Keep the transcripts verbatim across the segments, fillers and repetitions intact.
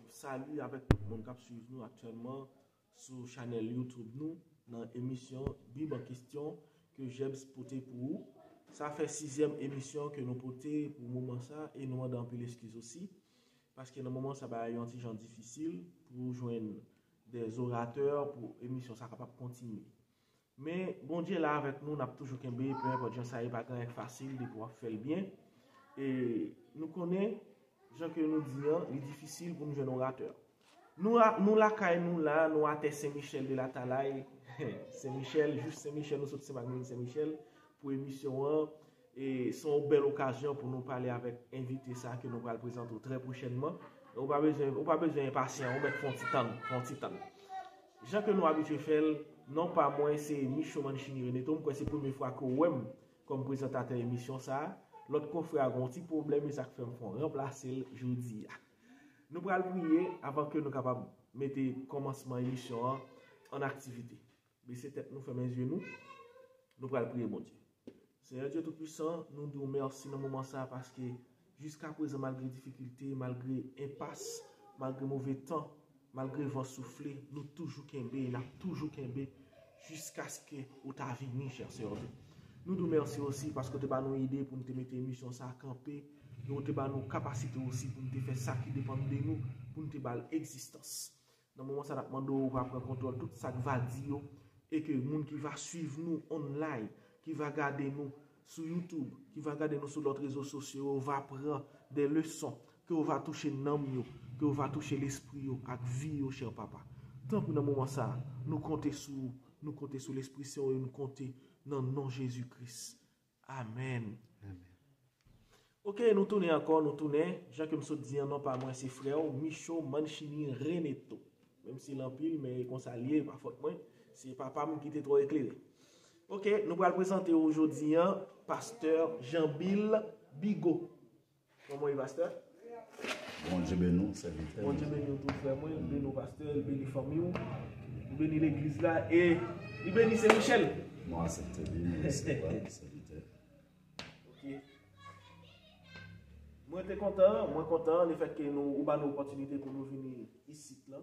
Salut avec tout le monde qui suit nous actuellement sur chanel YouTube nous dans l'émission Bible en question que James pote pour vous. Ça fait sixième émission que nous pote pour le moment ça et nous demandons un peu l'excuse aussi parce que dans le moment ça va être un petit genre difficile pour joindre des orateurs pour émission ça capable continuer. Men Bondye la avèk nou, n ap toujou kenbe, pe enpòt jan sa ye, pa gen anyen k fasil depi w ap fè l byen. E nou konnen, jan ke nou di an, li difisil pou nou jwenn oratè. Nou, a- nou lakay nou la, nou atè Sen Michèl de Latalay, Sen Michèl, jis Sen Michèl, nou sot Senmak nou vin Sen Michèl pou emisyon an. E se yon bèl okazyon pou nou pale avèk envite sa ke nou pral prezante w trè pwochènman. Ou pa bezwen, ou pa bezwen enpasyan, ou mèt fè yon ti tann, fè yon ti tann. Jan ke nou abitye fè l, non pa mwen se Micho Manchini Reneto, m kwè se premye fwa ke w wè m kòm prezantatè emisyon sa a. Lòt konfrè a gen yon ti pwoblèm, e sa k fè m fè w ranplase l jodi a. Nou pral priye avan ke nou kapab mete kòmansman emisyon an an aktivite. Bese tèt nou, fèmen zye nou. Nou pral priye Bondye. Senyè Dye Toupisan, nou di w mèsi nan moman sa a paske jiska prezan, malgre difikilte, malgre enpas, malgre move tan, malgre van soufle, nou toujou kenbe e n ap toujou kenbe jiskaske ou ta vini, chè Senyè Dye. Nou di w mèsi osi paske w te ba nou ide pou n te mete emisyon sa a kanpe e w te ba nou kapasite osi pou n te fè sa ki depann de nou, pou n te ba l egzistans. Nan moman sa n ap mande w, ou va pran kontwòl tout sa k va di yo, e ke moun ki va swiv nou online, ki va gade nou sou YouTube, ki va gade nou sou lòt rezo sosyo yo, va pran de leson, ke w va touche nanm yo, ke w va touche lespri yo ak vi yo, chè papa. Tanpri nan moman sa, nou konte sou ou, nou konte sou Lespri Sen w, nou konte nan non Jezi Kris. Amèn. Amèn. Ok, nou tounen ankò, nou tounen. Jan ke m sot di an, non pa mwen se frè w, Micho Manchini Reneto. Menm si l anpil, men e konsa l ye, pa fòt mwen. Se papa m ki te twò eklere. Ok, nou pral prezante w jodi an, pastè Jeanbil Bigot. Kòman w ye, pastè? Bondye beni w, sèvitè. Bondye beni w tou, frè mwen. L beni w, pastè. L beni fanmi w. L beni legliz la. E li beni Sen Michèl. Mwen aksepte li, mwen resevwa l, sèvitè. Ok. Mwen te kontan, mwen kontan lefètke nou, ou ba nou opòtinite pou nou vini isit lan.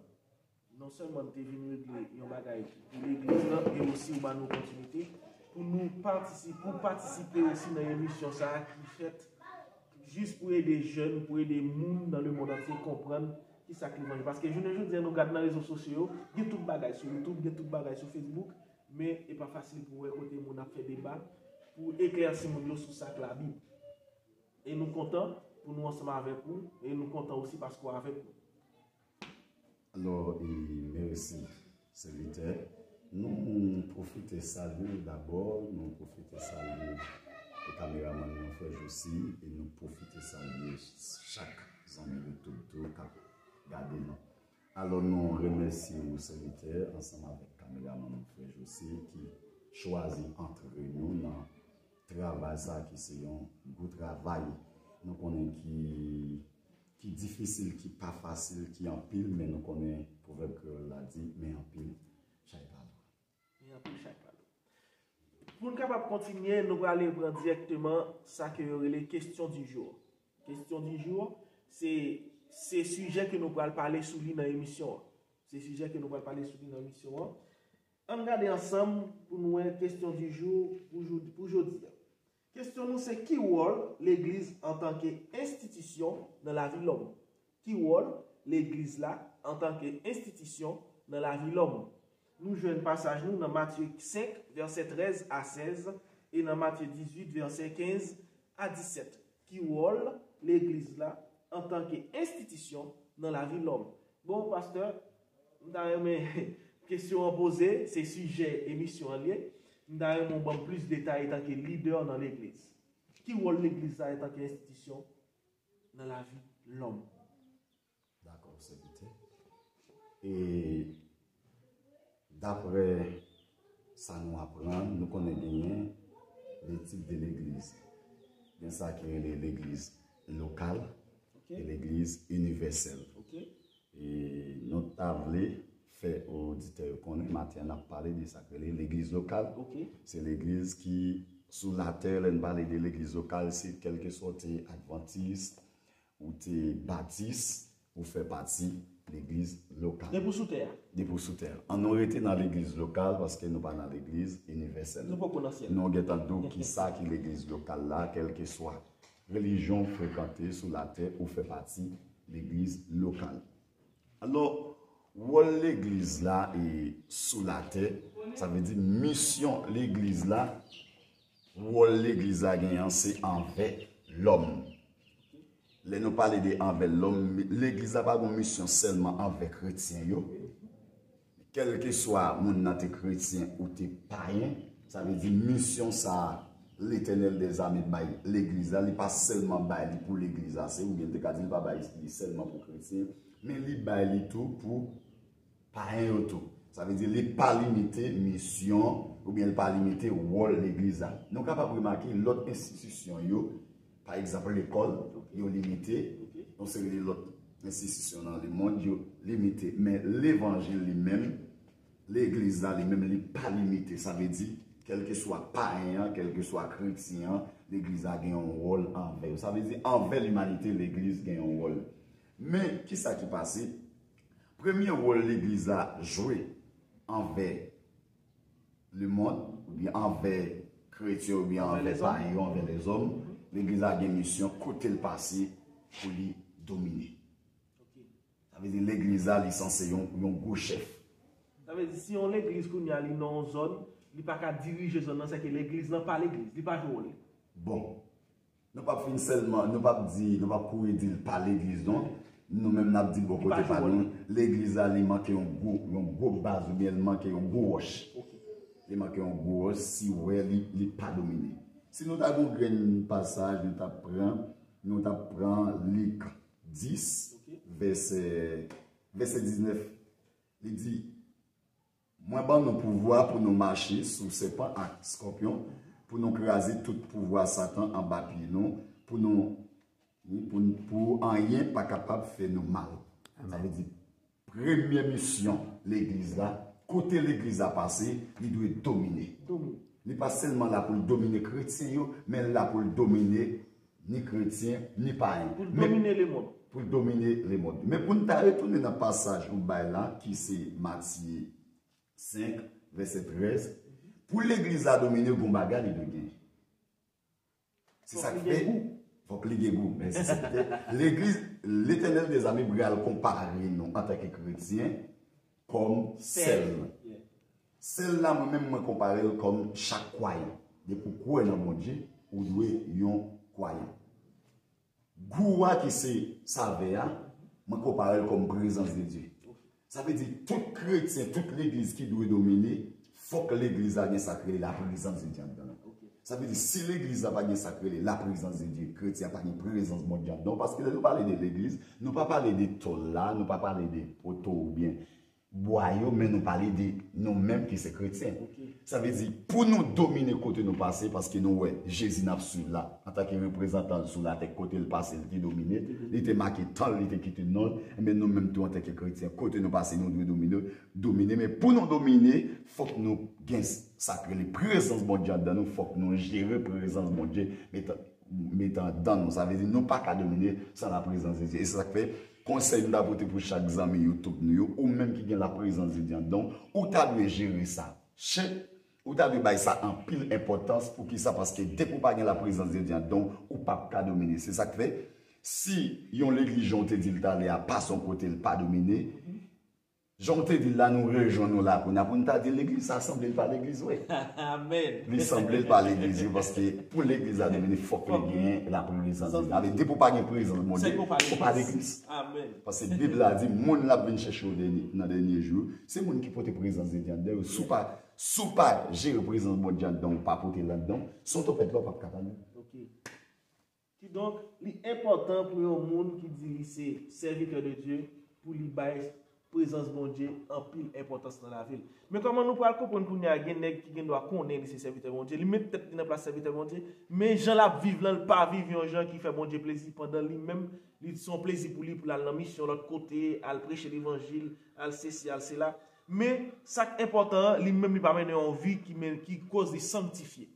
Non sèlman n te vin regle yon bagay pou legliz lan, e osi ou ba nou opòtinite pou nou patisipe, pou patisipe osi nan emisyon sa a ki fèt jis pou ede jèn, pou ede moun nan lemonn antye konprann kisa k levanjil. Paske jounen jodi a, nou gad nan rezo sosyo yo, gen tout bagay sou YouTube, gen tout bagay sou Facebook, men e pa fasil pou wè kote moun ap fè deba, pou eklèsi moun yo sou sa k Labib. E nou kontan pou nou ansanm avèk ou, e nou kontan osi paske w avèk nou. Alò, e, mèsi, sèvitè. Nou pwofite salye w dabò, nou pwofite salye e kameramann nou, frè Josi, e nou pwofite salye chak zanmi YouTube tou k ap gade nou. Alò, nou remèsye w, sèvitè, ansanm avèk kameramann nou, frè Josi, ki chwazi antre nou nan travay sa a ki se yon gwo travay. Nou konnen ki ki difisil, ki pa fasil, ki anpil, men nou konnen pwovèb kreyòl la di, men anpil, chay pa lou. Men anpil, chay pa lou. Pou n kapab kontinye, nou prale pran dirèkteman sa ke yo rele question du jour. Question du jour, se, se sijè ke nou pral pale sou li nan emisyon an. Se sijè ke nou pral pale sou li nan emisyon an. Ann gade ansanm pou n wè question du jour pou jou- pou jodi a. Kesyon nou se ki wòl legliz antanke enstitisyon nan lavi lòm? Ki wòl legliz la antanke enstitisyon nan lavi lòm? Nou jwenn pasaj nou nan Matye senk, vèsè trèz a sèz, e nan Matye dizuit, vèsè kenz a disèt. Ki wòl legliz la antanke enstitisyon nan lavi lòm? Bon, pastè, m ta renmen kesyon an poze, se sijè emisyon an li ye. M ta renmen w ban m plis detay antanke lidè nan legliz. Ki wòl legliz la antanke enstitisyon nan lavi lòm? Dakò, sèvitè. E daprè sa nou aprann, nou konnen genyen de tip de legliz. Gen sa ki rele legliz lokal, ok, e legliz inivèsèl. Ok. E nou ta vle fè oditè yo konnen, maten an n ap pale de sa k rele legliz lokal. Ok. Se legliz ki sou latè, lè n pale de legliz lokal, se kèlkeswa w te advantis, ou te batis, ou fè pati legliz lokal. Depi w sou tè a. Depi w sou tè a. An nou rete nan legliz lokal paske nou pa nan legliz inivèsèl. Nou poko nan syèl. Nou gentan di w ki sa ki legliz lokal la, kèlkeswa relijyon w frekante sou latè, ou fè pati legliz lokal. Alò, wòl legliz la e sou latè, sa vle di misyon legliz la, wòl legliz la genyen se anvè lòm. Lè nou pale de anvè lòm, legliz la pa gon misyon sèlman anvè kretyen yo. Kèlkeswa moun nan te kretyen ou te payen, sa vle di misyon sa a Letènèl dèzame bay legliz la, li pa sèlman bay li pou legliz la, se oubyen te ka di li pa bay li sèlman pou kretyen, men li bay li tou pou payen yo tou. Sa vle di li pa limite misyon oubyen li pa limite wòl legliz la. Nou kapab remake lòt enstitisyon yo, pa egzanp lekòl, yo limite, yon seri de lòt enstitisyon nan lemonn yo limite. Men levanjil li menm, legliz la li menm li pa limite. Sa vle di, kèlkeswa payen an, kèlkeswa kretyen an, legliz la gen yon wòl anvè yo. Sa vle di, anvè limanite, legliz gen yon wòl. Men, kisa ki pase? Premye wòl legliz la jwe anvè lemonn, oubyen anvè kretyen, oubyen anvè payen yo, anvè lèzòm, legliz la gen misyon kote l pase pou li domine. Sa vle di legliz la li sanse yon, yon gwo chèf. Sa vle di si yon legliz kounye a li nan yon zòn, li pa ka dirije zòn nan, sèke legliz lan pa legliz, li pa jwe wòl li. Bon, nou p ap fin sèlman, nou p ap di, nou p ap kouri di l pa legliz non. Nou menm n ap di bò kote pa nou, legliz la li manke yon gwo, yon gwo baz oubyen li manke yon gwo wòch. Li manke yon gwo wòch, si w wè li, li pa domine. Si nou ta gen yon grenn pasaj, nou t ap pran, nou t ap pran Lik dis, vèsè, vèsè diznèf. Li di, Mwen ban nou pouvwa pou nou mache sou sèpan ak skòpyon, pou nou kraze tout pouvwa Satan anba pye nou, pou nou, pou, pou anyen pa kapab fè nou mal. Sa vle di, premye misyon legliz la, kote legliz la pase, li dwe domine. Li pa sèlman la pou l domine kretyen yo, men l la pou l domine ni kretyen, ni payen. Pou l domine lemonn. Pou l domine lemonn. Men pou n ta retounen nan pasaj ou bay la, ki se Matye senk, vèsè trèz, pou legliz la domine, gon bagay li dwe genyen. Se sa k fè, fòk li gen gou. Mèsi, se sa k fè legliz, Letènèl dèzame pral konpare nou antanke kretyen kòm sèl. Sèl la, mwen menm, mwen konpare l kòm chak kwayan. Depi w kwè nan Bondye, ou dwe yon kwayan. Gou a ki se savè a, mwen konpare l kòm prezans de Dye. Sa vle di, tout kretyen, tout legliz ki dwe domine, fòk legliz la gen sa k rele la prezans de Dye anndan l. Sa vle di, si legliz la pa gen sa k rele la prezans de Dye, kretyen an pa gen prezans Bondye anndan l, paske lè nou pale de legliz, nou pa pale de tòl la, nou pa pale de poto oubyen bwa yo, men nou pale de nou menm ki se kretyen. Sa vle di, pou nou domine kote nou pase, paske nou wè Jezi n ap swiv la, antanke reprezantan l sou latè, kote l pase, li te domine, li te make tan l, li te kite non l, enben nou menm tou antanke kretyen, kote nou pase, nou dwe domine, domine, men pou nou domine, fòk nou gen sa k rele prezans Bondye anndan nou, fòk nou jere prezans Bondye, mete mete anndan nou. Sa vle di nou pa ka domine san la prezans de Dye. E se sa k fè konsèy m ta pote pou chak zanmi YouTube nou yo, ou menm ki gen la prezans de Dye anndan w, ou ta dwe jere sa. Chèk, ou ta dwe bay sa anpil enpòtans. Poukisa? Paske depi w pa gen la prezans de Dye anndan w, ou p ap ka domine. Se sa k fè, si yon legliz, jan w te di l talè a, pa se yon kote l pa domine, jan w te di l la, nou rejwenn nou la kounye a pou n ta di legliz sa sanble l pa legliz vre. Amèn. Li sanble l pa legliz vre, paske pou legliz la domine, fòk li genyen la prezans de Dye. Ale, depi w pa gen prezans Bondye, ou pa legliz. Amèn. Paske Bib la di, moun l ap vin chèche yo dènye, nan dènye jou, se moun ki pote prezans de Dye anndan yo. Si w pa, si w pa jere prezans Bondye anndan w, ou pa pote l anndan w, se yon twonpèt la, ou p ap ka tande. Kidonk, li enpòtan pou yon moun ki di li se sèvitè de Dye, pou li bay prezans Bondye anpil enpòtans nan lavi l. Men kòman nou pral konprann kounye a, gen nèg ki gen dwa konnen li se sèvitè Bondye, li met tèt li nan plas sèvitè Bondye, men jan l ap viv lan, l pa viv yon jan ki fè Bondye plezi, pandan li menm, li se yon plezi pou li, pou l al nan misyon lòt kote, al preche levanjil, al sesi, al sela. Men, sa k enpòtan an, li menm li pa mennen yon vi ki men, ki koz li sanktifye.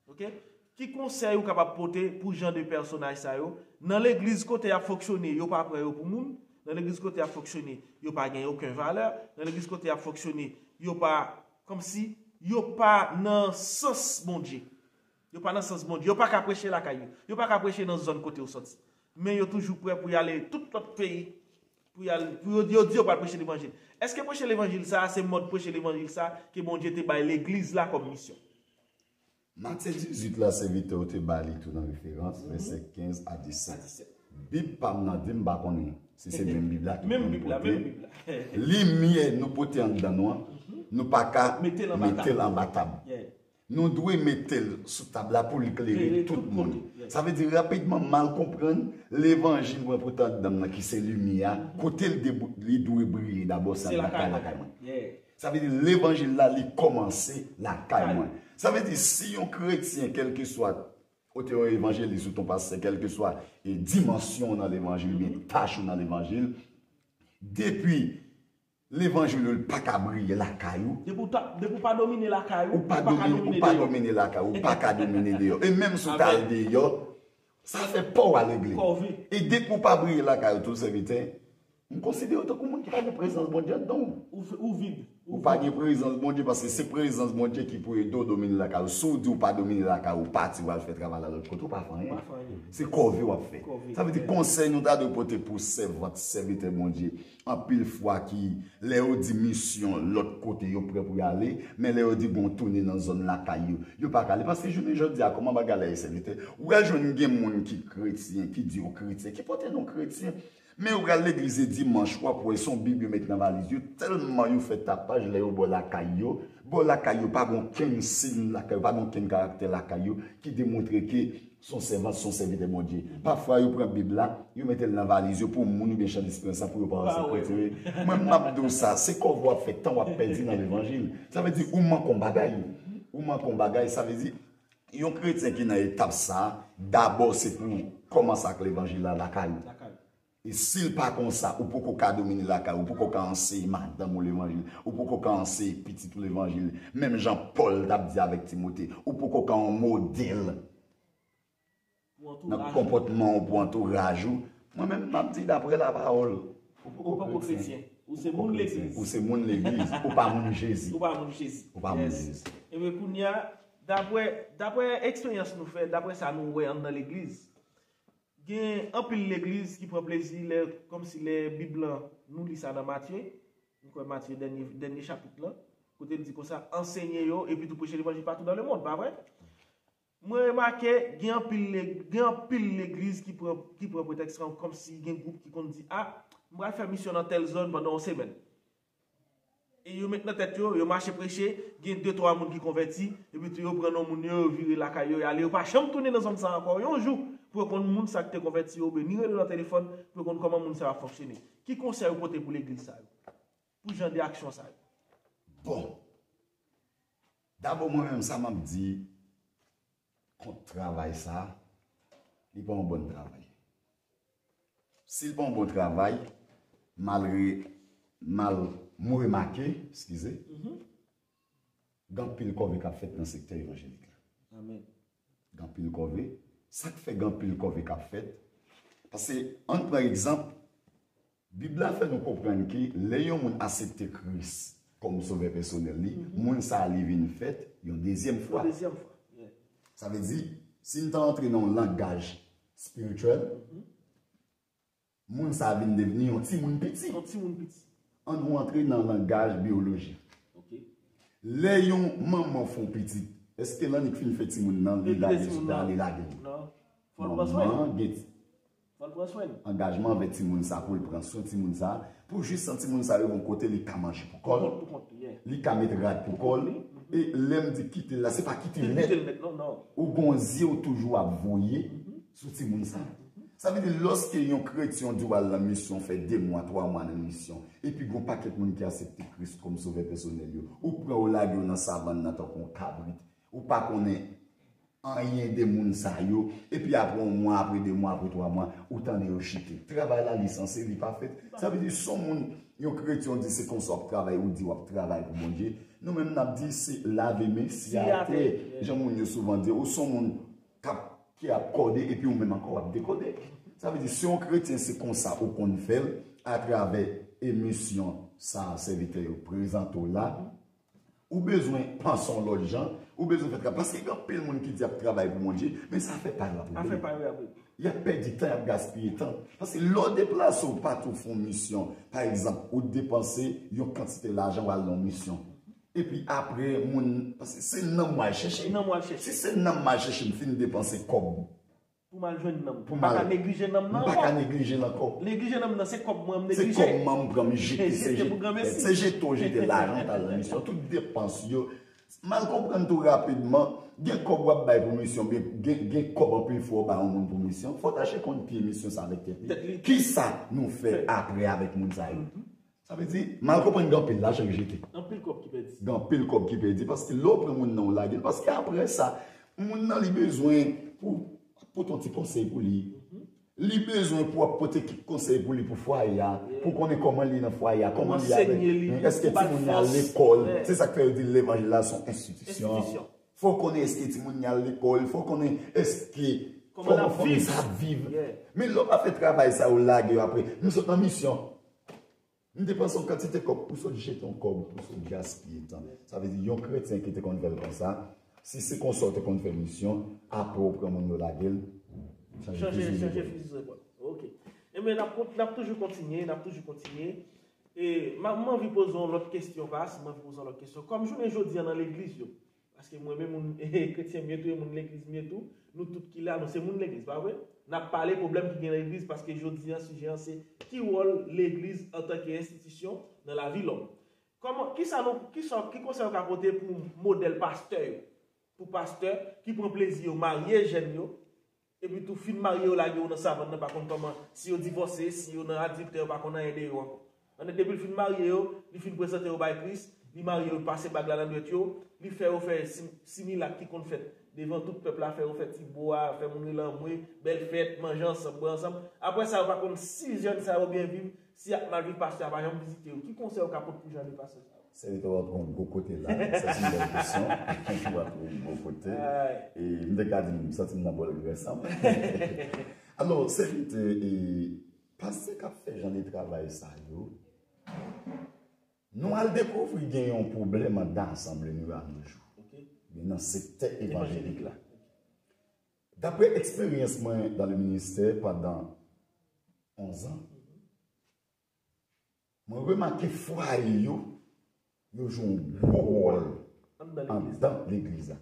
Oke? Ki konsèy ou kapab pote pou jan de pèsonaj sa yo? Nan legliz kote y ap fonksyone, yo pa pran yo pou moun, Nan legliz kote y ap fonksyone, yo pa gen okenn valè. Nan legliz kote y ap fonksyone, yo pa, kòmsi, yo pa nan sans Bondye. Yo pa nan sans Bondye. Yo pa ka preche lakay yo. Yo pa ka preche nan zòn kote yo sòti. Men yo toujou prè pou y ale tout lòt peyi. Pou y al, pou yo, yo di yo pral preche levanjil. Èske preche levanjil sa a, se mòd preche levanjil sa a ke Bondye te bay legliz la kòm misyon? Matye dizuit la, sèvitè w te ba li tou nan referans, vèsè kenz a disèt. Bib pa m nan di m pa konnen si se menm Bib la ki pou nou pote. Limyè nou pote anndan nou an, nou pa ka mete l anba tab. Nou dwe mete l sou tab la pou l klere tout moun. Sa vle di rapidman, m al konprann levanjil mwen pote anndan m nan ki se limyè a, kote l dwe briye dabò, se lakay mwen. Sa vle di levanjil la li kòmanse lakay mwen. Sa vle di si yon kretyen, kèlkeswa ou te yon evanjelis ou te yon pastè, kèlkeswa e dimansyon w nan levanjil oubyen tach ou nan levanjil, depi levanjil ou li pa ka briye lakay ou. Depi ou pa domine lakay ou, ou pa domine lakay ou, ou pa ka domine deyò. E menm si w t al deyò, sa fè pa w al legliz. E depi ou pa briye lakay ou tou, sèvitè, m konsidere w tankou moun ki pa gen prezans Bondye anndan w. Ou vid. Ou pa gen prezans Bondye paske se prezans Bondye ki pou ede w domine lakay ou. Si w di w pa domine lakay ou, ou pati, w al fè travay la lòt kote, ou pa fè anyen. Se kòve w ap fè. Sa vle di konsèy nou ta dwe pote pou sèvant, sèvitè Bondye. Anpil fwa ki lè yo di misyon lòt kote yo prè pou y ale, men lè yo di gon tounen nan zòn lakay yo, yo pa ka ale. Paske jounen jodi a, kòman bagay la ye, sèvitè? Ou pral jwenn gen moun ki kretyen, ki di yo kretyen, ki pote non kretyen. Men yo pral legliz e dimanch, w ap wè se yon Bib yo met nan valiz yo, tèlman yo fè tapaj lè yo bò lakay yo, bò lakay yo pa gen okenn siy lakay yo, pa gen okenn karaktè lakay yo ki demontre ke se yon sèvant, se yon sèvitè Bondye. Pafwa yo pran Bib la, yo mete l nan valiz yo pou moun oubyen chan desperans lan pou yo pa wè se kretyen yo ye. Mwen m ap di w sa, se kòve w ap fè, tan w ap pèdi nan levanjil. Sa vle di ou manke yon bagay. Ou manke yon bagay, sa vle di yon kretyen ki nan etap sa, dabò se pou kòmanse ak levanjil la lakay ou. E si l pa konsa, ou poko ka domine lakay ou, ou poko ka anseye madanm ou levanjil, ou poko ka anseye pitit ou levanjil, menm jan Pòl t ap di avèk Timote, ou poko ka yon modèl nan konpòtman w pou antouraj ou. Mwen menm, m ap di daprè lapawòl, ou poko kretyen. Ou se moun legliz. Ou se moun legliz. Ou pa moun Jezi. Ou pa moun Jezi. Ou pa moun Jezi. Ebyen, kounye a, daprè, daprè eksperyans nou fè, daprè sa nou wè anndan legliz, gen anpil legliz ki pran plezi lè, kòmsi lè Bib lan, nou li sa nan Matye, nou kwè Matye dènye, dènye chapit lan, kote l di konsa, ansenye yo, epi tou preche levanjil patou dans le monde, pa vre? Mwen remake, gen anpil, gen anpil legliz ki pran, ki pran pretèks lan kòmsi gen gwoup ki konn di, a, m pral fè misyon nan tèl zòn pandan yon semèn. E yo met nan tèt yo, yo mache preche, gen de twa moun ki konvèti, epi tou yo pran non moun yo, yo vire lakay yo, y ale, yo pa janm tounen nan zòn sa ankò yon jou, pou yo konn moun sa ki te konvèti yo, oubyen ni rele yo nan telefòn, pou yo konn kòman moun sa yo ap fonksyone. Ki konsèy ou pote pou legliz sa yo? Pou jan de aksyon sa yo? Bon. Dabò mwen menm sa m ap di kont travay sa, li pa yon bon travay. Si l pa yon bon travay, malgre mal mwen remake, eskize, gen anpil kòve k ap fèt nan sektè evanjelik la. Gen anpil kòve. Sa k fè gen anpil kòve k ap fèt? Paske, ann pran egzanp, Bib la fè nou konprann ke lè yon moun aksepte Kris kòm sovè pèsonèl li, moun sa a li vin fèt yon dezyèm fwa. Sa vle di, si n ta antre nan yon langaj espirityèl, moun sa a vin devni yon timoun piti. Yon timoun piti. Ann nou antre nan langaj byolojik. Lè yon manman fè yon pitit, èske l annik fin fè timoun nan, li lage sou ta, li lage l? Non. Fò l pran swen. Manman gen angajman anvè timoun sa pou l pran swen timoun sa, pou jis san timoun sa rive yon kote li ka manje pou kò l, li ka met rad pou kò l, e lè m di kite l la, se pa kite l nèt. Ou gon zye w toujou ap voye sou timoun sa. Sa vle di lòske yon kretyen w di w al nan misyon fè de mwa, twa mwa nan misyon, epi gon pakèt moun ki aksepte Kris kòm sovè pèsonèl yo, ou pran yo lage yo nan savann nan tankou yon kabrit, ou pa konnen anyen de moun sa yo, epi apre yon mwa, apre de mwa, apre twa mwa, ou tande yo chite. Travay la li sanse, li pa fèt. Sa vle di si yon moun, yon kretyen w di se konsa w ap travay, ou di w ap travay pou Bondye, nou menm n ap di se lave men, siye atè. Jan moun yo souvan di, ou se yon moun k ap ki ap kòde epi ou menm ankò w ap dekòde. Sa vle di si yon kretyen se konsa ou konn fè l, atravè emisyon sa a, sèvitè yo prezante w la, ou bezwen panse yon lòt jan, ou bezwen fè travay. Paske gen anpil moun ki di y ap travay pou Bondye, men sa fè pa yo ap Afè rele. Pa yo ap rele. Y ap pèdi tan, y ap gaspiye tan. Paske lè w deplase w pati w fè yon misyon, pa egzanp, ou depanse yon kantite lajan w al nan yon misyon. Epi apre, moun, paske se nanm w al chèche. Nanm w al chèche. Si se nanm m al chèche, m fin depanse kòb. Pou m al jwenn nanm. Pou m pa ka neglije nanm nan ankò. M pa ka neglije l ankò. Neglije nanm nan, se kòb mwen m neglije. Se kòb mwen m pran m jete. Se jeton w jete, lajan w t al nan misyon, tout depans yo. M al konprann tou rapidman, gen kòb w ap bay pou misyon, gen, gen, gen kòb anpil fwa w bay yon moun pou misyon. Fò w tache konn pye misyon sa avèk tèt li. Kisa nou fè apre avèk moun sa yo? Sa vle di, m al konprann gen anpil lajan ki jete. Anpil kòb ki pèdi. Gen anpil kòb ki pèdi, paske lè w pran moun nan w lage l, paske apre sa, moun nan li bezwen pou, pou w pote yon ti konsèy pou li. Li bezwen pou w ap pote kèk konsèy pou li pou fwaye a, pou konnen kòman li nan fwaye a, kòman li avèk, èske timoun nan al lekòl. Se sa k fè yo di levanjil la se yon enstitisyon. Fò w konnen èske timoun nan al lekòl, fò w konnen èske kòman fanmi sa ap viv. Men lè w pa fè travay sa yo lage yo apre, m sot nan misyon. M depanse yon kantite kòb pou sot jete yon kòb, pou sot gaspiye tan. Sa vle di, yon kretyen ki te konn fè l konsa, si se konsa w te konn fè misyon, apre w pran moun yo lage l, chanje fizi repòl. Ok. Ebyen, n ap, n ap toujou kontinye, n ap toujou kontinye. E, m a, m anvi poze yon lòt kesyon, pas, m anvi poze yon lòt kesyon. Kòm jounen jodi a nan legliz yo, paske m renmen moun kretyen m ye tou, e moun legliz m ye tou. Nou tout ki la, nou se moun legliz, pa vre? N ap pale pwoblèm ki gen nan legliz, paske jodi a, sijè an se ki wòl legliz antanke enstitisyon nan lavi lòm. Kòman, kisa nou, kisa, ki konsèy ou ka pote pou modèl pastè yo? Pou pastè ki pran plezi yo marye jèn yo, epi tou fin marye yo lage yo nan savann nan, pa konn kòman, si yo divòse, si yo nan adiltè, yo pa konn anyen de yo ankò. Ann, depi l fin marye yo, li fin prezante yo bay Kris, li marye yo, li pase bag la nan dwèt yo, li fè yo fè sim-, similak ki konn fèt devan tout pèp la, fè yo fè ti bo a, fè moun rele anmwe, bèl fèt, manje ansanm, bwè ansanm. Apre sa, yo pa konn si jèn sa yo byen viv, si y ap mal viv, pastè a pa janm vizite yo. Ki konsèy ou ka pot pou jan de pastè sa yo? Sèvitè w antre yon gwo kote la, sa se yon bèl kesyon. W antre yon gwo kote. E m te ka di m santi m nan bòl grès ansanm. Alò, sèvitè, e, pastè k ap fè jan de travay sa yo, nou al dekouvri gen yon pwoblèm anndan asanble nou yo a nos jours. Gen nan sektè evanjelik la. Daprè eksperyans mwen dans le ministère pandan onz an, mwen remake fwaye yo, yo jwe yon gwo wòl anndan legliz la.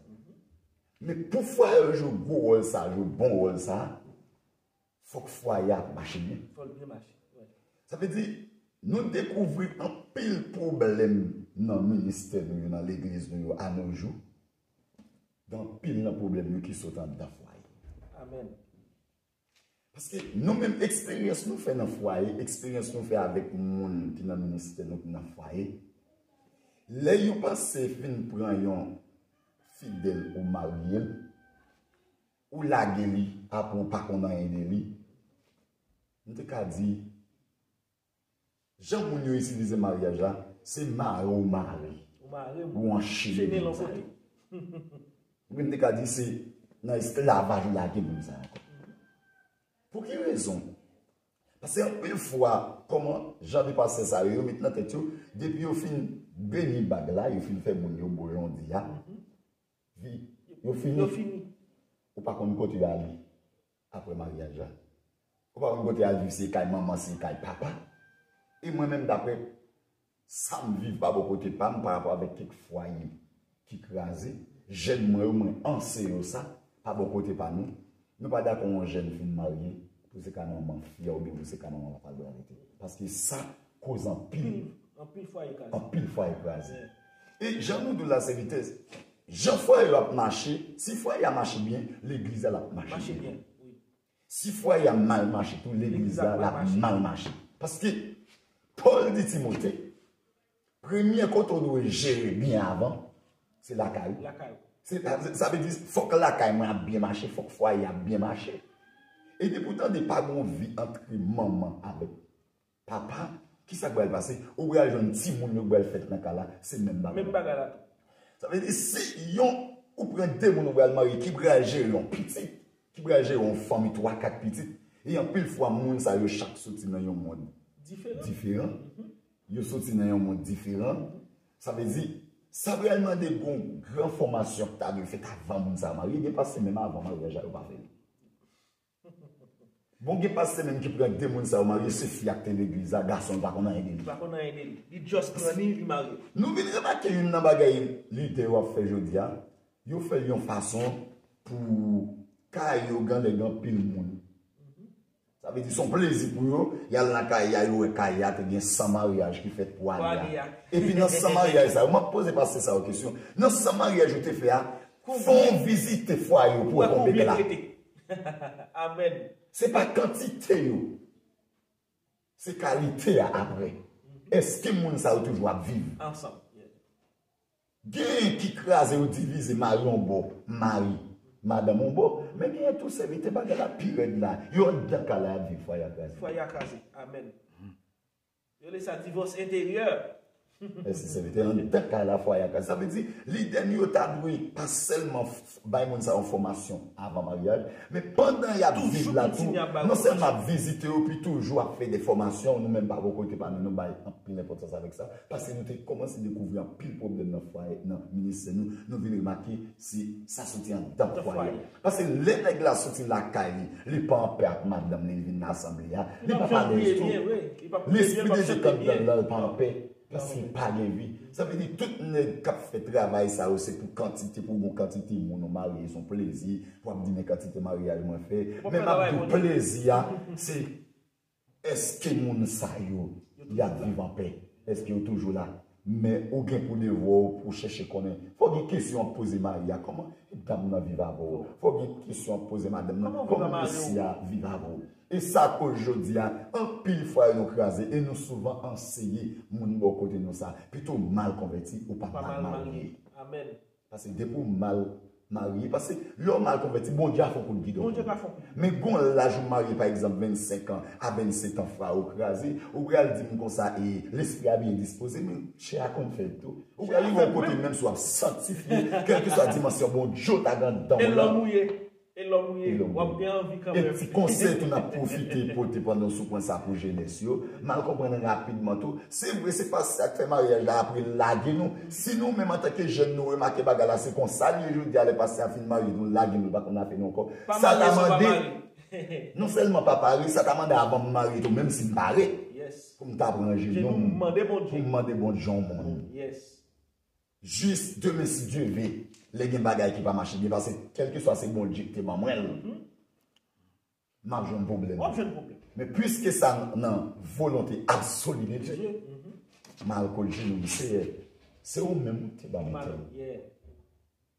Men pou fwaye yo jwe gwo wòl sa, jwe bon wòl sa, fòk fwaye a mache byen. Fò l byen mache. Sa vle di, nou dekouvri anpil pwoblèm nan ministè nou yo, nan legliz nou yo, a nos jours. Gen anpil nan pwoblèm yo ki sot anndan fwaye. Amèn. Paske nou menm, eksperyans nou fè nan fwaye, eksperyans nou fè avèk moun ki nan ministè nou ki nan fwaye, lè yon pastè fin pran yon fidèl ou marye l, ou lage li, apre ou pa konn anyen de li, m te ka di, jan moun yo itilize maryaj la, se mare ou mare. Ou mare, ou anchene moun sa yo. Ou menm te ka di se nan esklavaj ou lage moun sa yo ankò. Pou ki rezon? Paske anpil fwa, kòman jan de pastè sa yo, yo met nan tèt yo, depi yo fin beni bag la, yo fin fè moun yo bo jan w di a, vi, yo fini. Yo fini. Ou pa konn kote y ale apre maryaj la. Ou pa konn kote y al viv, se kay manman, se kay papa. E mwen menm, daprè sa m viv pa bò kote pa m, pa rapò avèk kèk fwaye ki kraze, jèn mwen yo, mwen ansenye yo sa, pa bò kote pa nou, nou pa dakò yon jèn fin marye, pou se ka manman fi a oubyen pou se ka manman papa l pou l al rete. Paske sa koz anpil, anpil fwaye kraze. Anpil fwaye kraze. E jan nou di w la, sèvitè, jan fwaye yo ap mache, si fwaye a mache byen, legliz la ap mache byen. Si fwaye a mal mache tou, legliz la, l ap mal mache. Paske Pòl di Timote, premye kote w dwe jere byen avan, se lakay ou. Se, sa, sa vle di, fòk lakay mwen ap byen mache, fòk fwaye a ap byen mache. E depi w tande pa gen yon vi ant manman avèk papa, kisa k pral pase? Ou pral jwenn timoun yo k pral fèt nan kay la, se menm bagay. Menm bagay la tou. Sa vle di, si yon, ou pran de moun ou pral marye ki pral jere yon pitit, ki pral jere yon fanmi twa, kat pitit, e anpil fwa moun sa yo chak soti nan yon mond diferan. Diferan. Yo soti nan yon mond diferan. Sa vle di, sa pral mande gon gran fòmasyon ki ta dwe fèt avan moun sa yo marye. Gen pastè menm avan maryaj la yo pa fè l. Bon, gen pastè menm ki pran de moun sa yo marye, se fi a k te legliz la, gason l pa konn anyen de li. Li pa konn anyen de li. Li just pran li, li marye. Nou vin remake youn nan bagay lidè yo ap fè jodi a. Yo fè l yon fason pou kay yo gen lè gen anpil moun. Sa vle di se yon plezi pou yo, y al nan kay a, yo wè kay a te gen san maryaj ki fèt pou ane a. Epi nan san maryaj sa yo, m ap poze pastè sa yo kesyon. Nan san maryaj yo te fè a, fè yon vizite fwaye yo pou wè konbyen k la. Amèn. Se pa kantite yo, se kalite a apre. Èske moun sa yo toujou ap viv? Ansanm. Genyen ki kraze, yo divize, mari yon bò, mari, madanm yon bò. Men genyen tou sèvitè, bagay la pi rèd la. Yo anndan kay la, y ap viv, fwaye a kraze. Fwaye a kraze. Amèn. Yo rele sa divòs enteryè. Mèsi sèvitè. Anndan kay la, fwaye a kraze. Sa vle di, lidè nou yo ta dwe pa sèlman f- bay moun sa yon fòmasyon avan maryaj, men pandan y ap viv la tou, non sèlman ap vizite yo, pi toujou ap fè de fòmasyon, nou menm pa bò kote pa nou, nou bay anpil enpòtans avèk sa, paske nou te kòmanse dekouvri anpil pwoblèm nan fwaye, nan ministè nou, nou vin remake se sa soti anndan fwaye a. Paske lè nèg la soti lakay li, li pa anpè ak madanm li, li vin nan asanble a, li pa pa alèz tou. Lespri de Dye k anndan l lan, li pa anpè. Paske pa gen vi. Sa vle di tout nèg k ap fè travay sa yo, se pou kantite, pou gon kantite moun ou marye, se yon plezi, pou ap di men kantite maryaj mwen fè. Men m ap di w plezi a, se èske moun sa yo, y ap viv anpè? Èske yo toujou la? Men ou gen pou devwa w pou chèche konnen. Fò gen kesyon w ap poze mari a, kòman dam nan viv avè w? Fò gen kesyon w ap poze madanm nan, kòman mesye a viv avè w? E sa koz jodi a, anpil fwaye nou kraze e nou souvan anseye moun bò kote nou sa, pito w mal konvèti ou pa mal marye. Amèn. Paske depi w mal marye, paske lè w mal konvèti, Bondye a fè w konn gidon. Bondye ka fè w konn. Men gon laj ou marye, pa egzanp, vennsenk an, a vennsentan fwaye ou kraze, ou pral di m konsa, e lespri a byen dispoze, men chè a konn fè l tou. Ou pral rive yon kote, menm si w ap sanktifye, kèlkeswa dimansyon Bondye w ta gen anndan w la. E lòm ou ye. E lòm ou ye, w ap gen anvi kanmenm. E ti konsèy tou n ap pwofite pote pandan w sou pwen sa pou jenès yo. Mal konprann rapidman tou. Se vre, se pastè a k fè maryaj la, apre l lage nou. Si nou menm antanke jèn nou remake bagay la, se konsa l ye jodi a, lè pastè a fin marye nou, l lage nou, l pa konn afè nou ankò. Sa ta mande, non sèlman pa pare, sa ta mande avan m marye tou, menm si m pare, pou m ta pran jenou m, pou m mande Bondye yon moun. Jis demen, si Dye ve, lè gen bagay ki pa mache byen, paske kèlkeswa se Bondye ki te ban mwen l, m ap jwenn pwoblèm. W ap jwenn pwoblèm. Men piske sa nan volonte absoli de Dye, m al kot jenou m, Seyè, se ou menm ou te ban mwen tèl.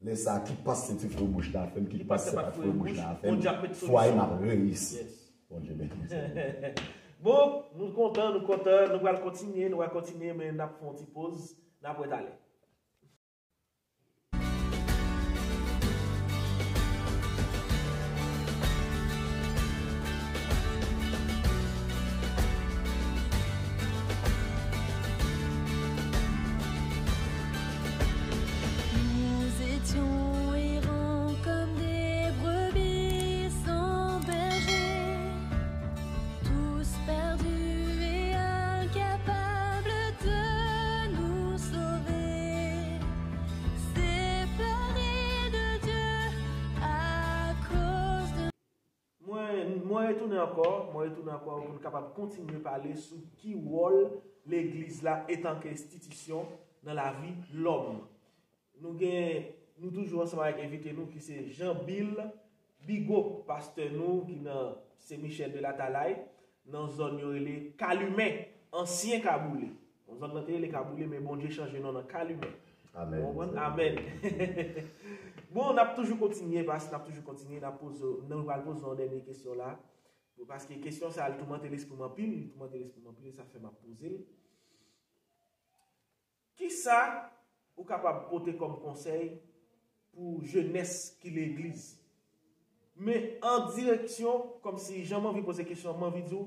Lè sa a, ki pastè ki foure bouch nan afè m, ki pastè pa t foure bouch nan afè m, fwaye m ap reyisi. Bondye beni. Bon, nou kontan, nou kontan, nou pral kontinye, nou pral kontinye, men n ap fè yon ti poz, n ap wè talè. Nous étions errants comme des brebis sans berger, tous perdus et incapables de nous sauver, séparés de Dieu à cause de Mwen, mwen retounen ankò, mwen retounen ankò pou n kapab kontinye pale sou ki wòl legliz la etanke enstitisyon nan lavi lòm. Nou gen, nou toujou ansanm avèk envite nou ki se Jean Bill Bigot, pastè nou ki nan Sen Michèl de Latalay, nan zòn yo rele Kalumen, ansyen Kaboulé. Bon, zòn nan te rele Kaboulé, men Bondye chanje non nan Kalumen. Amèn. Ou konprann? Amèn. Bon, n ap toujou kontinye, pas, n ap toujou kontinye, n ap poze, nou pral poze yon dènye kesyon la. Bon, paske kesyon sa, li toumante lespri m anpil, li toumante lespri m anpil, e sa fè m ap poze l. Kisa ou kapab pote kòm konsèy pou jenès ki legliz? Men an direksyon, kòmsi jan m anvi poze kesyon an, m anvi di w,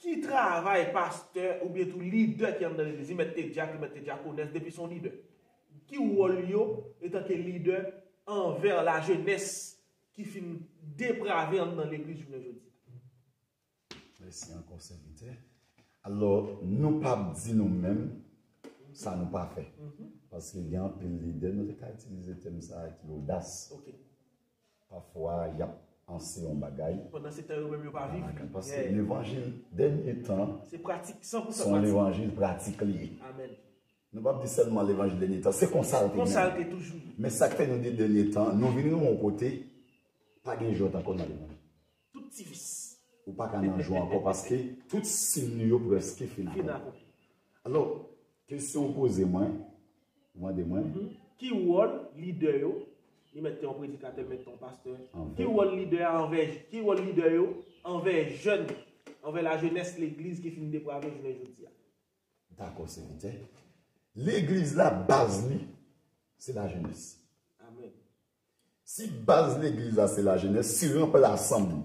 ki travay pastè oubyen tou lidè ki anndan legliz, li mèt te dyak, li mèt te dyakonès, depi se yon lidè, ki wòl yo etanke lidè anvè lajenès ki fin deprave anndan legliz jounen jodi a? Mèsi ankò, sèvitè. Alò, nou p ap di nou menm sa nou pa fè. Paske gen anpil lidè, nou te ka itilize tèm sa a ki odas. Ok. Pafwa, y ap anseye yon bagay. Pandan se tan yo menm yo pa viv li. Paske levanjil dènye tan Se pratik, san pou se san yon pratik. Levanjil pratik li ye. Amen. Nou p ap di sèlman levanjil dènye tan, se konsa l te Konsa l menm. Te toujou ye. Men sa k fè nou di dènye tan, nou vin rive yon kote, pa gen jwèt ankò nan levanjil. Tout ti vis. Ou pa ka nan jwèt ankò paske tout siy nou yo prèske fin Fin akonpli. akonpli. Alò, kesyon ou poze mwen, ou mande mwen, Ki wòl lidè yo, li mèt te yon predikatè, mèt te yon pastè, Anvè. Ki wòl lidè a anvè, ki wòl lidè yo anvè jèn, anvè lajenès legliz ki fin deprave jounen jodi a? Dakò, sèvitè. Legliz la, baz li, se lajenès. Amen. Si baz legliz la se lajenès, si ranplasan m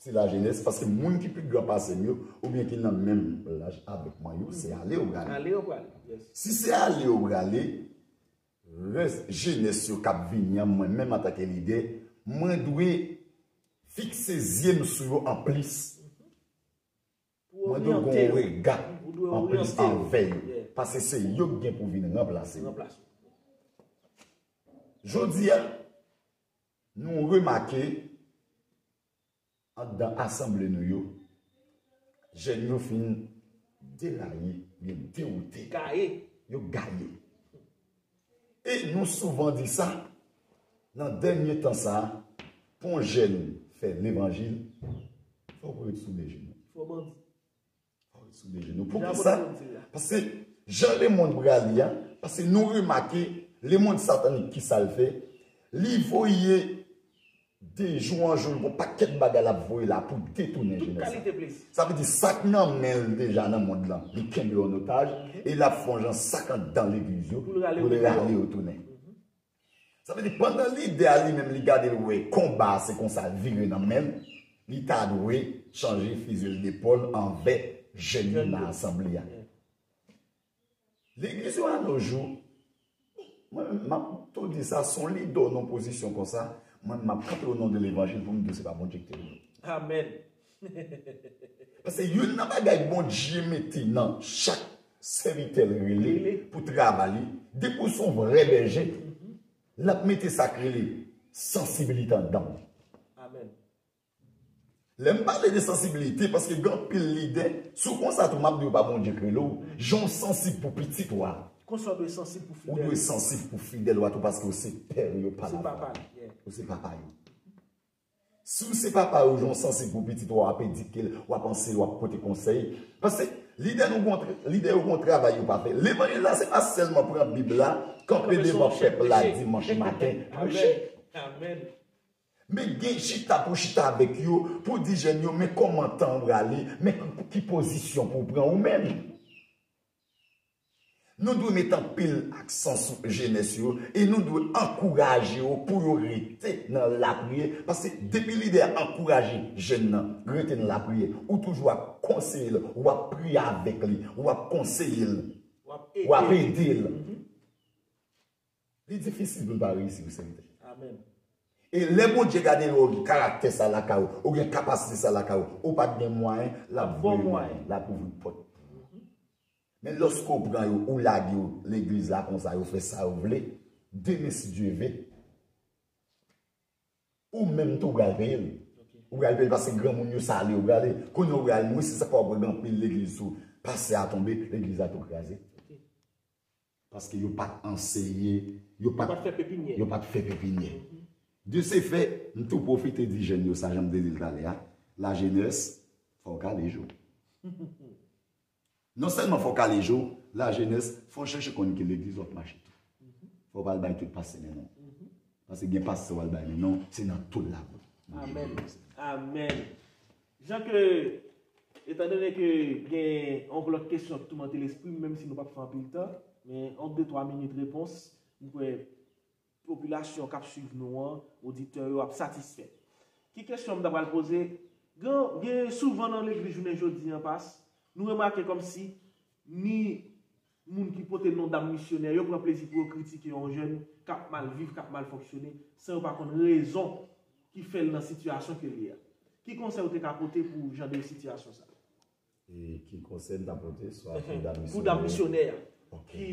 se lajenès, paske moun ki pi gran pase m yo, oubyen ki nan menm laj avèk mwen yo, se ale yo prale. Ale yo prale. Yes. Si se ale yo prale, rès jenès yo k ap vini an, mwen menm antanke lidè, mwen dwe fikse zye m sou yo anplis. Mwen dwe gen yon rega anplis anvè yo. Paske se yo k gen pou vin ranplase m. Jodi a, nou remake anndan asanble nou yo, jèn yo fin deraye, yo dewoute. Gaye. Yo gaye. E nou souvan di sa, nan dènye tan sa a, pou yon jèn fè levanjil, fòk ou ret sou de jenou. Fò bandi. Fòk ou ret sou de jenou. Poukisa? Paske jan lemonn prale a, paske nou remake, lemonn satanik ki sa l fè, li voye de jou an jou, l gon pakèt bagay l ap voye la pou detounen jenès la. Sa vle di sa k nan men l deja nan mond lan, li kenbe yo an otaj, e l ap fè yon jan sa k anndan legliz yo, pou l rale yo tounen. Sa vle di pandan lidè a li menm li gade l wè konba a se konsa l vire nan men l, li ta dwe chanje fizi l depòl anvè jèn yo nan asanble a. Legliz yo a nos jours, mwen menm m ap tou di sa, si yon lidè w nan pozisyon konsa, mwen menm m ap kanpe o non de levanjil pou m di w se pa Bondye ki te rele w. Amen. Paske youn nan bagay Bondye mete nan chak sèvitè l rele pou travay li, depi w se yon vrè bèje, l ap mete sa k rele sansiblite anndan w. Amen. Lè m pale de sansiblite, paske gen anpil lidè, si w konsa tou m ap di w pa Bondye k rele w, jan w sansib pou pitit ou a. Konsa w dwe sansib pou fidèl. Ou dwe sansib pou fidèl ou a tou paske w se pè yo pa lavwa. Ou se papa yo. Si w se papa yo, jan w sansib pou pitit ou a, w ap edike l, w ap anseye l, w ap pote konsèy. Paske lidè nou gon, lidè yo gon travay yo pa fè. Levanjil la, se pa sèlman pran Bib la, kanpe devan pèp la dimanch maten, preche. Men gen chita pou chita avèk yo, pou di jèn yo, men kòman tan an prale, men ki pozisyon pou w pran ou menm. Nou dwe met anpil aksan sou jenès yo e nou dwe ankouraje yo pou yo rete nan lapriyè. Paske depi lidè a ankouraje jèn nan rete nan lapriyè, ou toujou ap konseye l, w ap priye avèk li, w ap konseye l, w ap ede l. Li difisil pou l pa reyisi wi sèvitè. E lè Bondye gade l wè w gen karaktè sa lakay ou, ou gen kapasite sa lakay ou, ou pa t gen mwayen, l ap voye mwayen, l ap ouvri pòt. Men lòske w pran yo, ou lage yo legliz la konsa, yo fè sa yo vle, demen si Dye ve, ou menm tou ou pral peye l. Ou pral peye l paske granmoun yo sale yo prale. Kounye a ou pral mouri, se sa k fè w ap wè gen anpil legliz tou, pastè a tonbe, legliz la tou kraze. Paske yo pa t anseye, yo pa t fè pepinyè. De se fè, m tou pwofite di jèn yo sa, jan m te di l talè a, lajenès, fò w kale je w. Non sèlman fò w kale je w, lajenès, fò w chèche konn ki legliz w ap mache tou. Fò w pa al bay tout pastè men non. Paske gen pastè w al bay men non, se nan tout lakou. Amèn. Amèn. Jan ke, etandone ke gen yon lòt kesyon ki toumante lespri m, menm si nou p ap fè anpil tan, men yon de twa minit repons, m kwè popilasyon k ap swiv nou an, oditè yo ap satisfè. Ki kesyon m ta pral poze? Gen, gen souvan nan legliz jounen jodi an, pas, nou remake kòmsi ni moun ki pote non dam misyonè yo pran plezi pou yo kritike yon jèn k ap mal viv, k ap mal fonksyone, san yo pa konn rezon ki fè l nan sitiyasyon ke l ye a. Ki konsèy ou te ka pote pou jan de sitiyasyon sa? E ki konsèy m ta pote, swa pou dam misyonè? Pou dam misyonè, ki